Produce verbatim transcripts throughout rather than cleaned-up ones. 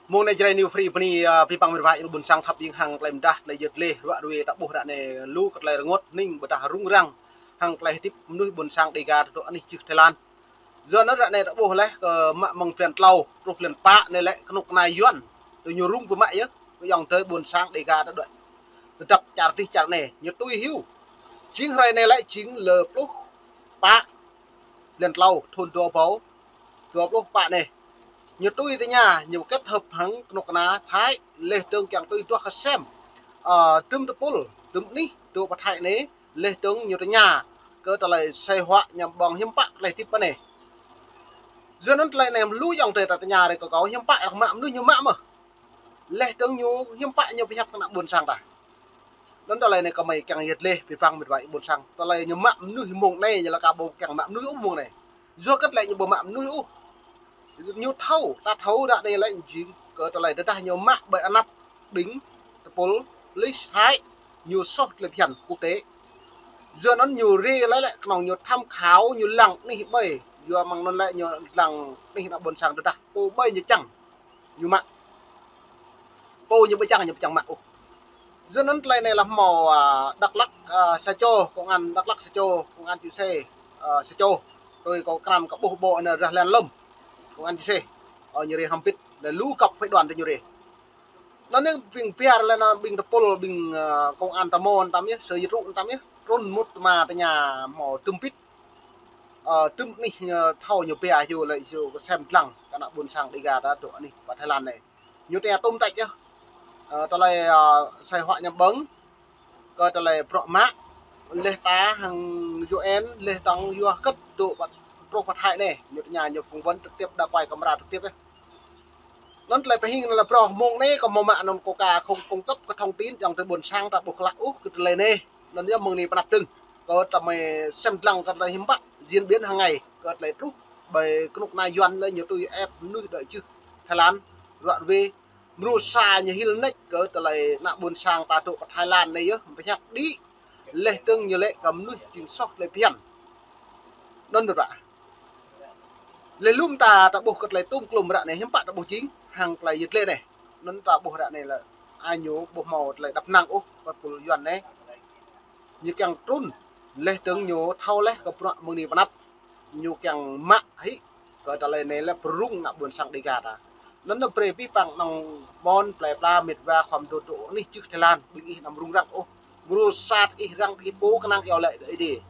Mông anai Jrai New Free bơni, ơ, abih bang met wa ƀôn sang khăp ƀing hăng tơlơi mơdah, tơlơi yơh lĕ, ruă ruê ta ƀuh ră anai lu kơ tơlơi rơngot hning ƀôdah rŭng răng hăng tơlơi hơdip mơnuih ƀôn sang Dega ta dŏ anih čưh Thái Lan. Yua anŭn ră anai ta ƀuh laih kơ mă mơ̆ng blan klâo truh blan pă anai lĕ kơnuk kơna Yuan tui ñu rŭng pơmă yơh kơ ayŏng adơi ƀôn sang Dega ta dŏ tơdăp čar adih čar anai. Ñu tui hyu. Jing hrơi anai lĕ jing lơ pluh pă blan klâo thŭn dua rơbâo dua pluh pă anai. Ñu tui tơña, ñu kết hợp hăng kơnuk kơna Thái, laih dơ̆ng kiăng tui duah kơsem, ơ, tơm tơpul, tơm anih dŏ pơ Thái anai, laih dơ̆ng ñu tơña kơ tơlơi sai huă ñăm ƀơ̆ng hiư̆m pă tơlơi hơdip pơ anai. Yua anŭn tơlơi anai lu ayŏng adơi ta tơña rai kơ kâo hiư̆m pă arăng mă mơnuih ñu mă mơ̆. Laih dơ̆ng ñu hiư̆m pă ñu pơhiăp kơ ană ƀôn sang ta. Anŭn tơlơi anai kơmơi kiăng yơh lĕ, abih bang met wa ƀôn sang. Tơlơi ñu mă mơnuih mông anai, ñu lăi kơ ƀu kiăng mă mơnuih ôh mông anai. Yua hơget lĕ ñu ƀu mă mơnuih ôh. Ñu thâo, ta thâo ră anai lĕ jing kơ tơlơi tơdah ñu mă ƀơi anăp ƀing tơpul, lis hai, ñu soh tơlơi phiăn quốc tế. Yua anŭn ñu rai lĕ lĕ kơnơ̆ng ñu tham khảo, ñu lăng anih ƀơi. Yua mơ̆ng anŭn lĕ ñu lăng anih ană ƀôn sang tơdah pô ƀơi ñu čang ñu mă. Pô ñu ƀu čang, ñu ƀu čang mă ôh. Yua anŭn tơlơi anai lĕ hmâo, ơ, Dak Lak, ơ, sa čô, công an Dak Lak sa čô, công an Čư̆ Sê, ơ, sa čô. Tui kâo krăn kơ ƀuh ƀô̆ anai rah lan lơ̆m. Công an Čư̆ Sê. Ơ, ñu rai hrŏm hơbĭt, lĕ lu kăp phái đoàn tơ ñu rai. Anŭn anai ƀing biă lĕ anŭn ƀing tơpul, ƀing, ơ, công an ta mơ̆n tam yơh, sơ yơh trŭn tam yơh, trŭn mŭt tơma tơña hmâo tơm hơbĭt. Ơ, tơm anih, ơ, thâo ñu biă hyu lĕ hyu kơsem lăng kơ ană ƀôn sang Dega ta dŏ anih pơ Thái Lan anai. Ñu tơña tôm tĕč yơh. Ơ, tơlơi, ơ, sai huă ñăm ƀơ̆ng kơ tơlơi bruă mă, laih ta hăng U N, laih dơ̆ng yua hơget dŏ pơ, truh pơ Thái anai. Ñu tơña ñu phỏng vấn trực tiếp, đã quay camera trực tiếp yơh. Anŭn tơlơi pơhing anŭn lĕ bruă mông anai kơ hmâo mă anŭn kâo ka không cung cấp kơ thông tin ayŏng adơi ƀôn sang ta ƀuh klă ôh kơ tơlơi anai. Anŭn yơh mơ̆ng anai pơanăp dơ̆ng. Kơ tơmơi sem lăng kơ tơlơi hiư̆m pă diễn biến hàng ngày kơ tơlơi truh ƀơi kơnuk kơna Yuan lĕ ñu tui ĕp mơnuih dŏ čưh Thái Lan, ruă ruê. Mrô sa ñu hil nač kơ tơlơi ană ƀôn sang ta dŏ pơ Thái Lan anai yơh, pơhiăp đĭ, laih dơ̆ng ñu lĕ kơ mơnuih jing soh tơlơi phiăn. Anŭn ƀơ̆t ƀă. Laih lơ̆m ta, ta ƀuh kơ tơlơi tôm klôm ră anai hiư̆m pă ta ƀuh jing, hăng tơlơi yơh lĕ anai. Anŭn ta ƀuh ră anai lĕ, a ñu ƀu hmâo tơlơi đăp năng ôh, pơ tơpul Yuan anai. Ñu kiăng trŭn, laih dơ̆ng ñu thâo laih kơ bruă mơ̆ng anai pơanăp. Ñu kiăng mă hĭ kơ tơlơi anai lĕ pơrŭng ană ƀôn sang Dega ta. Anŭn anai brơi abih bang anŏ ƀôn plơi pla met wa khŏm dŏ dŏ anih čưh Thái Lan, ƀing ih anăm rŭng răng ôh. Mrô sa ih răng ih pô kơnang iâu laĭ kơ Ơi Adai.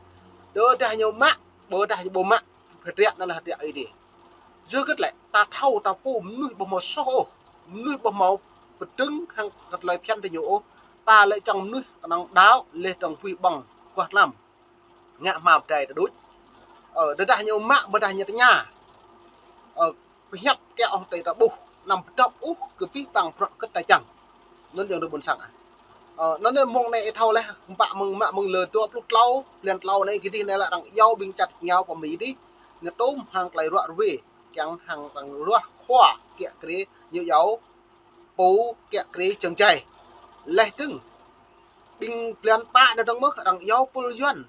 Tơdah ñu mă, ƀôdah ñu ƀu mă, hơdră anŭn lĕ hơdră Ơi Adai. Yua hơget lĕ, ta thâo ta pô mơnuih ƀu hmâo soh ôh. Mơnuih ƀu hmâo pơdơ̆ng hăng kơ tơlơi phiăn tơ ñu ôh. Ta lĕ čang mơnuih kơnơ̆ng đaŏ, laih dơ̆ng abih bang guah tlam. Ngă hmua pơdai ta đôč. Ơ, tơdah ñu mă, ƀôdah ñu tơña. Ơ, pơhiăp kơ ŏng tơi ta ƀuh, anăm pơdŏp ôh kơ abih bang bruă hơget ta čang. Anŭn ayŏng adơi ƀôn sang ah. Ơ, anŭn anai mông anai ih thâo laih, mă mơ̆ng, mă mơ̆ng lơ dua pluh klâo, blan klâo anai kơ dih anai lĕ arăng iâu ƀing čar ñu pơ Mi dih. Ñu tôm hăng tơlơi ruă ruê, kiăng hăng arăng ruah khua kiă kriê ñu iâu pô kiă kriê čơ̆ng čai. Laih dơ̆ng ƀing blan pă anai dơ̆ng mơ̆ arăng iâu pul Yuan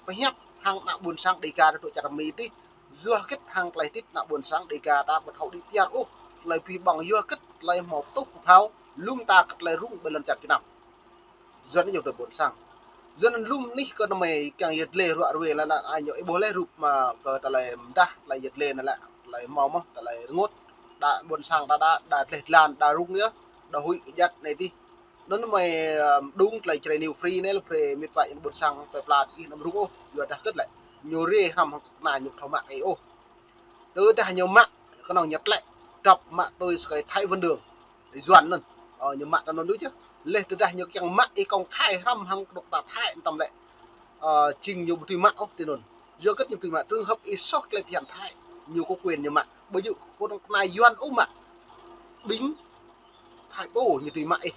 pơhiăp hăng ană ƀôn sang Dega dŏ čar Mi dih. Yua hơget hăng tơlơi hơdip ană ƀôn sang Dega ta ƀu thâo đĭ pơyơr ôh, tơlơi abih bang yua hơget tơlơi hmâo pơtuh pơphao, lơ̆m ta kơ tơlơi rŭng ƀơi lŏn čar Việt Nam. Yua anŭn ayŏng adơi ƀôn sang. Yua anŭn lơ̆m anih kơ tơmơi kiăng yơh lĕ ruă ruê lĕ anŭn a ñu ih ƀuh laih rup mă kơ tơlơi mơdah, tơlơi yơh lĕ anŭn lĕ, tơlơi hmâo mơ̆, tơlơi rơngot. Đa ƀôn sang đa đa, đa dleh dlan, đa rŭng yơh, đa huĭ kơjăt anai dih. Anŭn mơi, ơ, mơđung tơlơi Jrai New Free anai lĕ brơi met wa ƀôn sang plơi pla ih anăm rŭng ôh, yua dah hơget lĕ. Ñu rai hrăm hăng kơnuk kơna ñu ƀu thâo mă kơ ih ôh. Tơdah ñu mă, kơnơ̆ng ñu tlĕ, dŏp mă tui sơkai Thái Văn Đường. Yuan anŭn. Ơ, ñu mă tơ anŭn đôč yơh. Laih tơdah ñu kiăng mă ih công khai hrăm hăng kơnuk kơna Thái tơm lĕ. Ơ, jing ñu ƀu dưi mă ôh tơ anŭn. Yua hơget ñu ƀu dưi mă, trường hợp ih soh tơlơi phiăn Thái, ñu có quyền ñu mă. Ƀu djơ̆ kơnuk kơna Yuan ôh mă. Ƀing Thái pô ñu dưi mă ih.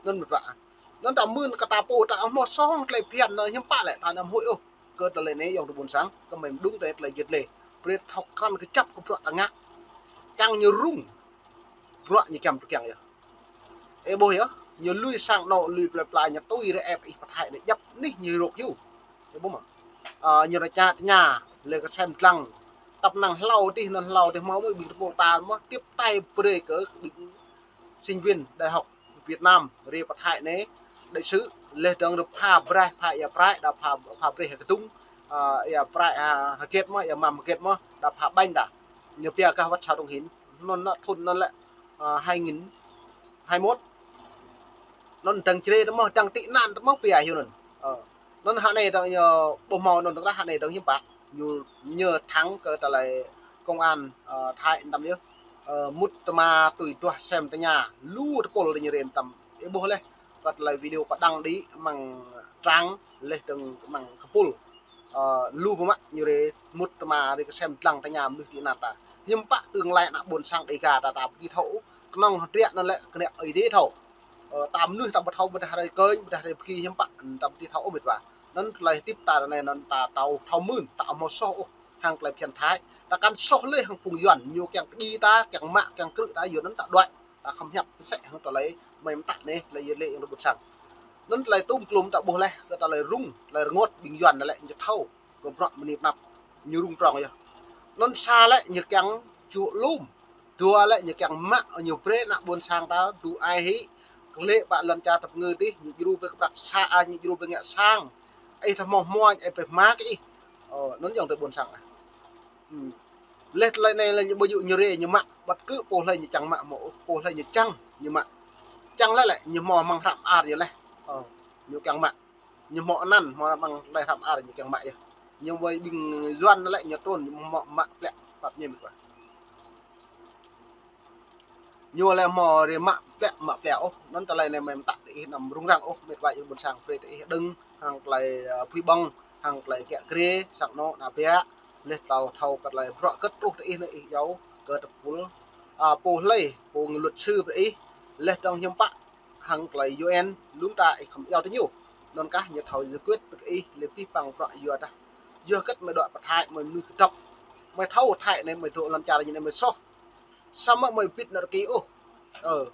Anŭn mơ̆n ƀơ̆t ƀă. Anŭn ta mưn kơ ta pô ta hmâo soh tơlơi phiăn anŭn hiư̆m pă lĕ ta anăm huĭ ôh. Kơ tơlơi anai ayŏng adơi ƀôn sang, kơ mơi mơđung tơlơi, tơlơi yơh lĕ. Brơi thâo krăn kơjăp kơ bruă ta ngă. Kiăng ñu rŭng. Bruă ñu čăm tơ kiăng yơh. Ih ƀuh yơh, ñu lui sang anŏ, lui plơi pla ñu tui rai ĕp ih pơ Thái anai djăp anih ñu rŏk hyu. Ih ƀuh mơ̆. Ơ, ñu rai ča tơña, lĕ kơsem lăng. Tơpă năng hlâo dih, anŭn hlâo dih hmâo mơ̆ ƀing tơpul ta mơ̆ tiếp tay brơi kơ ƀing sinh viên đại học Việt Nam rai pơ Thái anai, đại sứ, laih dơ̆ng rơpa braih pha ia prai, đa pha, pha braih kơdŭng, a, ia prai, a, hơget mơ̆, ia măm hơget mơ̆, đa pha ƀañ đa. Ñu pia gah wăt sa tông hin, anŭn nă thun anŭn lĕ, a, hai nghìn hai mươi mốt. Anŭn dăng čre tơ mơ̆, dăng tị nạn tơ mơ̆ pia hyu anŭn. Ơ. Anŭn hă anai dơ̆ng ñu ƀu hmâo anŭn dơ̆ng lah hă anai dơ̆ng hiư̆m pă. Ñu, ñu thẳng kơ tơlơi công an, ơ, Thái anŭn tăm yơh. Ơ, mŭt tơma tui duah sem tơña, lu tơpul tơ ñu rai anŭn tăm. Ih ƀuh laih, kơ tơlơi video kơ đăng đĭ amăng trang laih dơ̆ng amăng kơpul. Ơ, lu pơmă ñu rai mŭt tơma rai kơ sem dlăng tơña mơnuih tị nạn ta. Hiư̆m pă tương lai ană ƀôn sang Đêga ta, ta ƀu thâo ôh, kơnơ̆ng hơdră anŭn lĕ kơnă Ơi Adai thâo. Ơ, ta mơnuih ta ƀu thâo, ƀôdah rai kơnh, ƀôdah rai pơki hiư̆m pă, ta ƀu thâo ôh mĕt wa. Anŭn tơlơi hơdip ta anai anŭn ta thâo, thâo mơ̆n, ta ƀu hmâo soh ôh hăng tơlơi phiăn Thái. Ta kăn soh laih hăng phung Yuan, ñu kiăng kơ djai ta, kiăng mă, kiăng krư̆ ta, Yuan anŭn ta đuaĭ. Ta khŏm hiăp pơsĕ hăng tơlơi mơ̆ng mơtăk anai, tơlơi yơh lĕ yang ƀôn sang. Anŭn tơlơi tŭm klum ta ƀuh laih, kơ tơlơi rŭng, tơlơi rơngot ƀing Yuan anŭn lĕ ñu thâo, kơ bruă mơni pơnăp, ñu rŭng trong yơh. Anŭn sa lĕ ñu kiăng čuh lum, dua lĕ ñu kiăng mă, ñu brơi ană ƀôn sang ta, dŏ ai hĭ, kơ lĕ ƀă lŏn čar ta pơngư dih, ñu djru brơi kơ prăk sa, a, ñu djru brơi ngă sang, ih ta hmâo hmua, ih brơi hmua kơ ih. Ơ, anŭn yơh tơ ƀôn sang ah. Hmm. Laih tơlơi anai lĕ ñu ƀu djơ̆ ñu rai ñu mă, ƀăt kơ pô hlơi ñu čang mă mơ̆, pô hlơi ñu čang ñu mă. Čang lĕ lĕ ñu hmâo amăng hră mơar ñu laih. Ơ, ñu kiăng mă. Ñu hmâo anăn, hmâo amăng tơlơi hră mơar ñu kiăng mă yơh. Ñu ƀơi ƀing Yuan lĕ ñu trŭn, ñu hmâo mă plĕ, pap ñu mĕt wa. Ñu lĕ hmâo rai mă plĕ, mă plĕ ôh, anŭn tơlơi anai mơ̆ng mơtăk tơ ih anăm rŭng răng ôh, mĕt wa yang ƀôn sang brơi tơ ih đơ̆ng, hăng tơlơi, ơ, phui ƀơ̆ng, hăng tơlơi kiă kriê, sang anŏ ană ƀiă, laih thâo thâo kơ tơlơi bruă kơ truh tơ ih anai ih iâu, kơ tơpul, a, pô hlơi, pô ngă luật sư brơi ih, laih dơ̆ng hiư̆m pă, hăng tơlơi U N, lŏm ta ih khŏm iâu tơ ñu. Anŭn kah ñu thâo giải quyết brơi ih, laih pih păng bruă yua dah. Yua hơget mơi dŏ pơ Thái, mơi mơnuih kơdŏp. Mơi thâo Thái anai, mơi dŏ lŏn čar ñu anai mơi soh. Samơ̆ mơi bĭt nă rơki ôh. Ơ,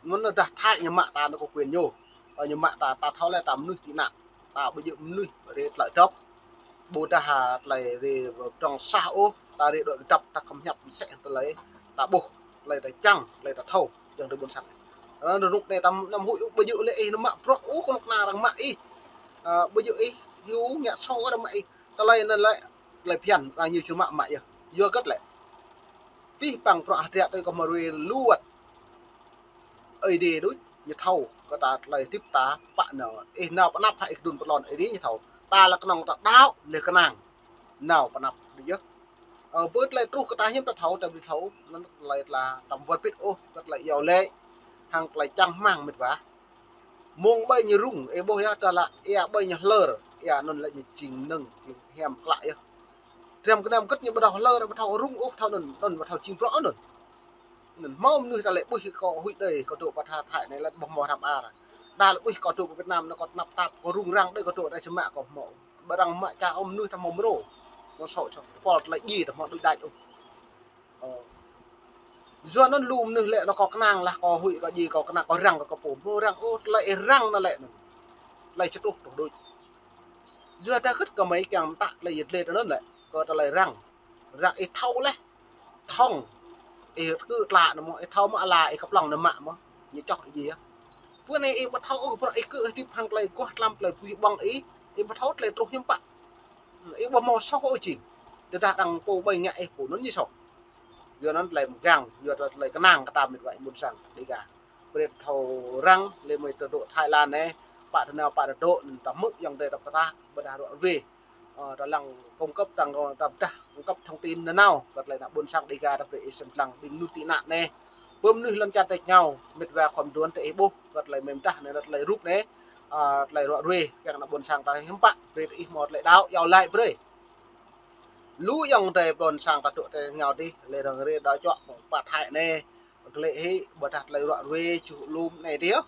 anŭn dah Thái ñu mă ta anŭn kơ quyền ñu. Ơ, ñu mă ta, ta thâo lĕ ta mơnuih tị nạn. Ta ƀu djơ̆ mơnuih rai tơlơi dŏp. Ƀôdah tơlơi rai trong sah ôh, ta rai dŏ kơdŏp ta khŏm hiăp pơsĕ tơlơi. Ta ƀuh, tơlơi ta čang, tơlơi ta thâo, yang tơ ƀôn sang. Anŭn rơnŭk anai ta anăm huĭ ôh, ƀu djơ̆ lĕ ih anăm mă bruă ôh, kơnuk kơna arăng mă ih. Ơ, ƀu djơ̆ ih, hyu ngă soh arăng mă ih. Tơlơi anŭn lĕ, tơlơi phiăn, arăng ñu čơmă mă yơh. Yua hơget lĕ. Pih păng bruă hơdră tơ kơ mơrui lu wăt. Ơi Adai đôč, ñu thâo, kơ ta tơlơi hơdip ta pă nao. Ih nao pơnăp hă ih kơdŭn pơtlon, Ơi Adai ñu thâo. Ta lĕ kơnơ̆ng ta đaŏ, laih kơnang. Nao pơnăp, đôč yơh. Ơ, ƀơi tơlơi truh kơ ta hiư̆m ta thâo, ta ƀu thâo, anŭn tơlơi ta tăm wơr bĭt ôh, kơ tơlơi iâu laĭ, hăng tơlơi čang rơmang mĕt wa. Mơ̆ng ƀơi ñu rŭng, ih ƀuh yơh, ta lă ia ƀơi ñu hlơr, ia anŭn lĕ ñu jing mơnơ̆ng, jing hiam klă yơh. Triam gơnam gơ̆t ñu ƀu thâo hlơr, ƀu thâo rŭng ôh, thâo anŭn, anŭn ƀu thâo jing bruă anŭn. Anŭn hmâo mơnuih ta lĕ ƀuh kâo huĭ đơi, kâo dŏ pơ Thái, Thái anai lĕ ƀu hmâo hră mơar. Đa lĕ ƀuh kâo dŏ pơ Việt Nam anai kâo tơnap tap, kâo rŭng răng đơi, kâo dŏ rai čơmă kâo hmâo. Ƀu arăng mă ča ôh mơnuih ta hmâo mrô. Kâo sŏ čŏk kơpal tơlơi djai ta hmâo đôč đač ôh. Ơ. Yua anŭn lu mơnuih lĕ anŭn kâo kơnang lah, kâo huĭ kâo djai, kâo kơnang, kâo răng kâo pô. Hmâo răng ôh, tơlơi ih răng anŭn lĕ anŭn. Tơlơi čơtruh truh đôč. Yua dah hơget kơ mơi kiăng mơtă tơlơi yơh lĕ anŭn lĕ. Kơ tơlơi răng. Răng ih thâo laih. Thŏng. Ih kơ tla anŭn mơ̆, ih thâo mơ̆ ala ih kơplŏng anŭn mă mơ̆. Ñu čŏk ih djai yơh. Pơ anai ih ƀu thâo ôh, bruă ih kơ ih hơdip hăng tơlơi guah tlam tơlơi pui ƀơ̆ng ih, ih ƀu thâo tơlơi truh hiư̆m pă. Ih ƀu hmâo soh ôh jing. Tơdah arăng pô ƀơi ngă ih pô anŭn ñu soh. Yua anŭn tơlơi mơgang, yua tơlơi kơnang kơ ta mĕt wa yang ƀôn sang Đêga. Brơi thâo răng, lĕ mơi ta dŏ Thái Lan anai, pă tơ nao pă ta dŏ, ta hmư̆ yang tơ ta pơtă, ƀôdah ruă ruê. Ơ, ta lăng cung cấp tăng, ta pơtă cung cấp thông tin nanao, kơ tơlơi ană ƀôn sang Đêga ta brơi ih sem lăng ƀing mơnuih tị nạn anai. Ƀơi mơnuih lŏn čar tač rơngiao, mĕt wa khŏm đuaĭ tơ ih ƀuh, kơ tơlơi mơi pơtă anai, tơlơi rup anai, ơ, tơlơi ruă ruê, kiăng ană ƀôn sang ta hiư̆m pă, brơi ih hmâo tơlơi đaŏ, iâu laĭ brơi. Lu yang tơ ƀôn sang ta dŏ tač rơngiao dih, lĕ arăng rai đaŏ čuă mơ̆ng pă Thái anai, kơ lĕ hĭ, ƀôdah tơlơi ruă ruê, čuh lum anai dih.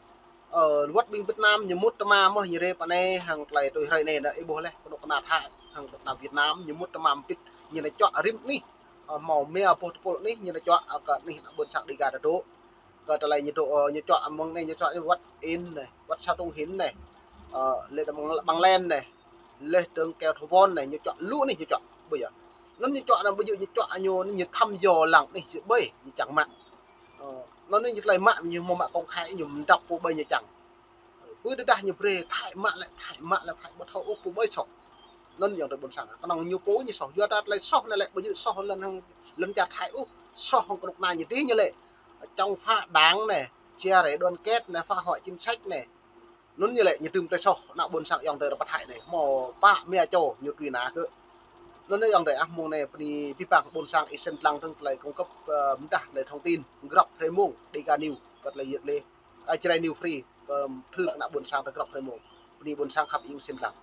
Ơ, wăt ƀing Việt Nam ñu mŭt tơma mơ̆ ñu rai pơ anai hăng tơlơi tui hrơi anai nă, ih ƀuh laih, kơnuk kơna Thái, hăng kơnuk kơna Việt Nam, ñu mŭt tơma pĭt, ñu nao čuă rĭm anih. Ơ, hmâo mia boh tơpul anih, ñu nao čuă, ơ, kơ anih ană ƀôn sang Đêga ta dŏ. Kơ tơlơi ñu dŏ, ơ, ñu čuă mơ̆ng anai, ñu čuă wăt in anai, wăt sa tông hin anai. Ơ, lĕ ta mơ̆ng Bằng Len anai. Laih dơ̆ng kơ Thŭ Von anai, ñu čuă lu anih ñu čuă. Ƀu djơ̆. Anŭn ñu čuă anŭn ƀu djơ̆ ñu čuă ñu, ñu thăm djŏ lăng anih či ƀơi, ñu čang mă. Ơ, Anŭn ñu tơlơi mă ñu hmâo mă công khai ñu mơdrăp pô ƀơi ñu čang. Pơ tơdah ñu brơi Thái mă lĕ Thái mă lĕ Thái ƀu thâo ôh pô ƀơi soh. Anŭn ayŏng adơi ƀôn sang. Kơnơ̆ng ñu pô ñu soh. Yua ta tơlơi soh anai lĕ ƀu djơ̆ soh lŏn hăng lŏn čar Thái ôh. Soh hăng kơnuk kơna ñu tih ñu lĕ. Chống phá đảng anai, chia rẽ đoàn kết anai, phá hoại chính sách anai. Anŭn ñu lĕ ñu tơm tơlơi soh ană ƀôn sang ayŏng adơi rơbat Thái anai. Hmâo pă mia čô ñu truy nã kơ. Anŭn ayŏng adơi ah mơ̆ng anai bơni abih bang ƀôn sang ih sem lăng tơ̆ng tơlơi cung cấp, ơ, mơdah tơlơi thông tin. Grăp hrơi mông, Dega News, kơ tơlơi yet lĕ. Ơ, Jrai News Free, kơ thư ană ƀôn sang tơ grăp hrơi mông. Bơni ƀôn sang khăp ih sem lăng.